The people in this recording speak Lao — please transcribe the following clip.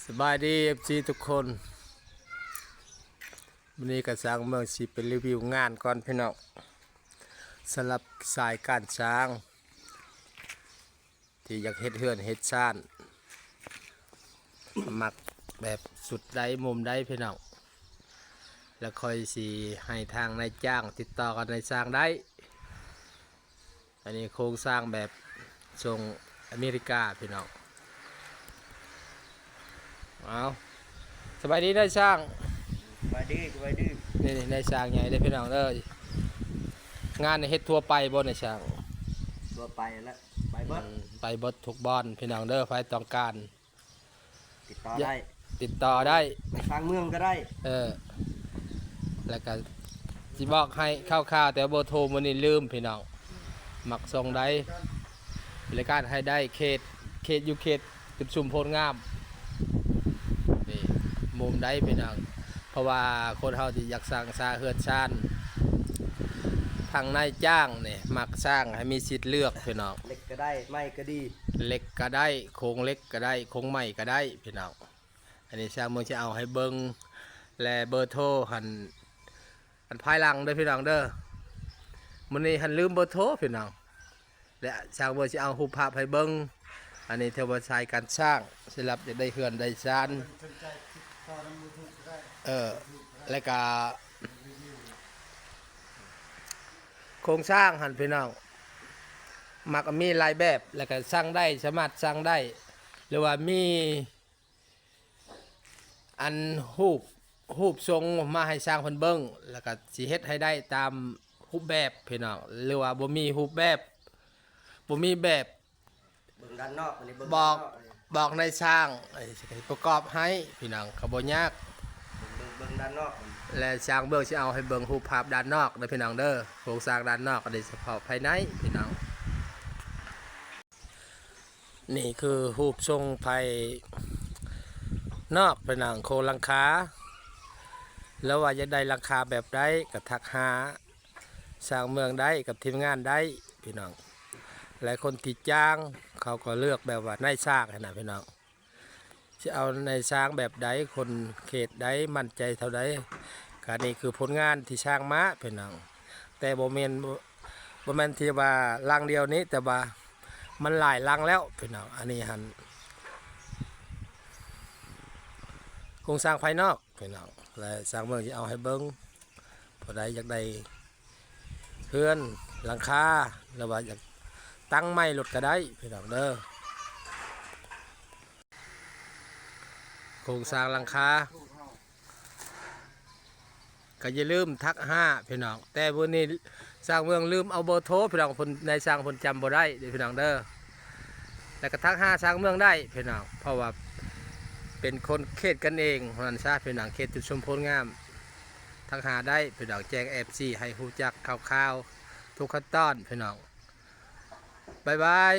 ສະບາຍດີ ເອັຟຊີ ທຸກຄົນ, ມື້ນີ້ກະຊ່າງເມືອງຊິໄປຣີວິວງານກ່ອນພີ່ນ້ອງ. ສຳລັບສາຍການຊ່າງທີ່ຢາກເຮັດເຮືອນເຮັດຊານ ມັກແບບຊຸດໃດມຸມໃດພີ່ນ້ອງ, ແລ້ວຂ້ອຍຊິໃຫ້ທາງນາຍຈ້າງຕິດຕໍ່ກັບນາຍຊ່າງໄດ້. ອັນນີ້ໂຄງສ້າງແບບຊົງອາເມລິກາພີ່ນ້ອງ. ເອົາ ສະບາຍດີນາຍຊ່າງ. ສະບາຍດີ ສະບາຍດີ. ນີ້ ນີ້ນາຍຊ່າງໃຫຍ່ເດ້ພີ່ນ້ອງເອີຍ. ງານນີ້ເຮັດທົ່ວໄປບໍ່ນາຍຊ່າງ? ທົ່ວໄປແຫຼະ ໄປເບິດ. ອືມ ໄປເບິດທຸກບ່ອນພີ່ນ້ອງເດີ, ໃຜຕ້ອງການ ຕິດຕໍ່ໄດ້ ຕິດຕໍ່ໄດ້ ໄປທາງເມືອງກໍໄດ້. ເອີ ແລ້ວກະຊິບອກໃຫ້ຄ່າວໆ ແຕ່ເບີໂທມື້ນີ້ລືມພີ່ນ້ອງ. ມັກຊົງໃດ ບໍລິການໃຫ້ໄດ້ ເຂດ ເຂດຢູ່ເຂດຈຸດຊຸມໂພນງາມ. ນີ້ ມຸມໃດພີ່ນ້ອງ, ເພາະວ່າຄົນເຮົາທີ່ຢາກສ້າງຊາເຮືອນຊານ ທາງນາຍຈ້າງນີ້ມັກສ້າງໃຫ້ມີສິດເລືອກພີ່ນ້ອງ. ເຫຼັກກໍໄດ້ ໄມ້ກໍດີ. ເຫຼັກກໍໄດ້ ໂຄງເຫຼັກກໍໄດ້ ໂຄງໄມ້ກໍໄດ້ພີ່ນ້ອງ. ອັນນີ້ຊ່າງເມືອງຊິເອົາໃຫ້ເບິ່ງ ແລະເບີໂທຫັ້ນ ອັນພາຍຫຼັງເດີພີ່ນ້ອງເດີ. ມື້ນີ້ຫັ້ນລືມເບີໂທພີ່ນ້ອງ, ແລະຊ່າງເມືອງຊິເອົາຮູບພາບໃຫ້ເບິ່ງ. ອັນນີ້ຖືວ່າສາຍການສ້າງ ສຳລັບຢາກໄດ້ເຮືອນໄດ້ຊານ. ເອີ ແລ້ວກະໂຄງສ້າງຫັ້ນພີ່ນ້ອງ ມັກມີຫຼາຍແບບ ແລ້ວກະສັ່ງໄດ້ ສາມາດສັ່ງໄດ້ ຫຼືວ່າມີ ອັນຮູບ ຮູບຊົງມາໃຫ້ຊ່າງເພິ່ນເບິ່ງ ແລ້ວກະຊິເຮັດໃຫ້ໄດ້ຕາມຮູບແບບພີ່ນ້ອງ. ຫຼືວ່າບໍ່ມີຮູບແບບ ບໍ່ມີແບບ ເບິ່ງດ້ານນອກ ອັນນີ້ເບິ່ງ ບອກ ດ້ານນອກ ບອກນາຍຊ່າງ ເອີ ຊິປະກອບໃຫ້ພີ່ນ້ອງ ກໍບໍ່ຍາກ. ເບິ່ງ ເບິ່ງ ເບິ່ງດ້ານນອກ ແລະຊ່າງເບິ່ງຊິເອົາໃຫ້ເບິ່ງຮູບພາບດ້ານນອກເດີພີ່ນ້ອງເດີ, ໂຄງສ້າງດ້ານນອກ ອັນນີ້ສະເພາະພາຍໃນພີ່ນ້ອງ. ນີ້ຄືຮູບຊົງພາຍນອກພີ່ນ້ອງ ໂຄງຫຼັງຄາ. ແລ້ວວ່າຢາກໄດ້ຫຼັງຄາແບບໃດກໍທັກຫາຊ່າງເມືອງໄດ້ກັບທີມງານໄດ້ພີ່ນ້ອງ. ແລະຄົນທີ່ຈ້າງເຂົາກໍເລືອກແບບວ່ານາຍຊ່າງຫັ້ນນະພີ່ນ້ອງ, ຊິເອົານາຍຊ່າງແບບໃດ ຄົນເຂດໃດ ໝັ້ນໃຈເທົ່າໃດ. ກະນີ້ຄືຜົນງານທີ່ສ້າງມາພີ່ນ້ອງ, ແຕ່ບໍ່ແມ່ນ ບໍ່ແມ່ນທີ່ວ່າຫຼັງດຽວນີ້ ແຕ່ວ່າມັນຫຼາຍຫຼັງແລ້ວພີ່ນ້ອງ. ອັນນີ້ຫັ້ນໂຄງສ້າງພາຍນອກພີ່ນ້ອງ ແລະຊ່າງເມືອງຊິເອົາໃຫ້ເບິ່ງ. ຜູ້ໃດຢາກໄດ້ເຮືອນຫຼັງຄາ ຫຼືວ່າຢາກຕັ້ງໃໝ່ໂລດກໍໄດ້ພີ່ນ້ອງເດີ. ໂຄງສ້າງຫຼັງຄາ ກໍຢ່າລືມທັກຫາພີ່ນ້ອງ. ແຕ່ມື້ນີ້ຊ່າງເມືອງລືມເອົາເບີໂທພີ່ນ້ອງ, ເພິ່ນ ນາຍຊ່າງເພິ່ນຈຳບໍ່ໄດ້ເດ້ພີ່ນ້ອງເດີ. ແລ້ວກໍທັກຫາຊ່າງເມືອງໄດ້ພີ່ນ້ອງ, ເພາະວ່າເປັນຄົນເຂດກັນເອງວ່າຊັ້ນຊະພີ່ນ້ອງ, ເຂດຈຸດຊຸມໂພນງາມ. ທັກຫາໄດ້ພີ່ນ້ອງ, ແຈ້ງເອັຟຊີໃຫ້ຮູ້ຈັກຄ່າວໆ ທຸກຂັ້ນຕອນພີ່ນ້ອງ. ບາຍບາຍ.